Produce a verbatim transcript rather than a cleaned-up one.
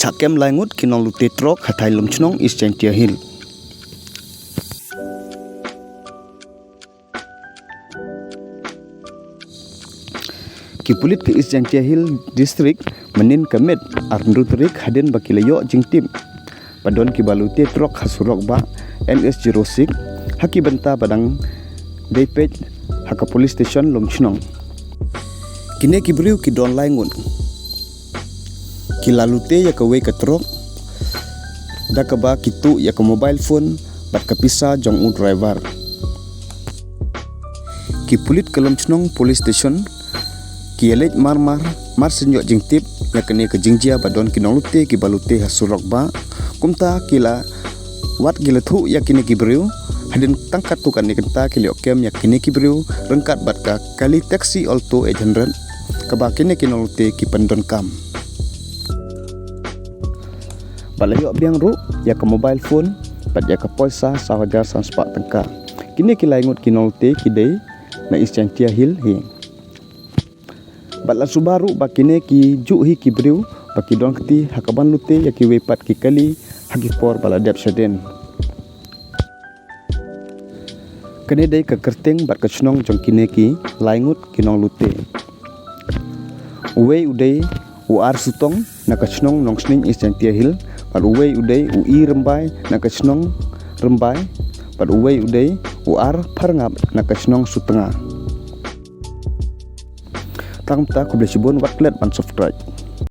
Thah kem lai ngut ki nonglute trok ha Thai Lumshnong, East Jaintia Hills. Ki pulit ka East Jaintia Hills District mynnin ka miet arphew tarik hadien ba ki la ïoh jingtip ba don kiba lute trok ha surok bah N H zero six ha ki bynta ba dang dei peit ha ka police station Lumshnong. Kine ki briew ki don lai ngut. Ki la lute ïa kawei ka trok da kaba ki tuh ïa ka mobile phone bad ka pisa jong u driver. Ki pulit ka Lumshnong Police Station ki ïaleit mar mar, mar shen ïoh jingtip ïa kane ka jingjia ba don ki nonglute kiba lute ha surok bah. Kumta ki la wad ki la thuh ïa kine ki briew. Hadien tang katto katne kynta ki la ïoh kem ïa kine ki briew ryngkat bad ka kali taxi Alto eight hundred kaba kine ki nonglute ki pyndonkam. Bad la ïoh biang ruh ïa ka mobile phone bad ïa ka poisa saw hajar san spah tyngka. Kine ki lai ngut ki nonglute ki dei na East Jaintia Hills hi. Bad la suba ruh ba kine ki juh hi ki briew ba ki don kti ha kaban lute ïa kiwei pat ki kali ha ki por ba la dep shadien. Kane dei ka kyrteng bad ka shnong jong kine ki lai ngut ki nonglute. Uwei u dei u R Sutong na ka shnong Nongsning, East Jaintia Hills, bad uwei u dei u E Rymbai na ka shnong Rymbai, bad uwei u dei u R Pharngap na ka shnong Sutnga. Tang kumta, khublei shibun, wat klet ban subscribe.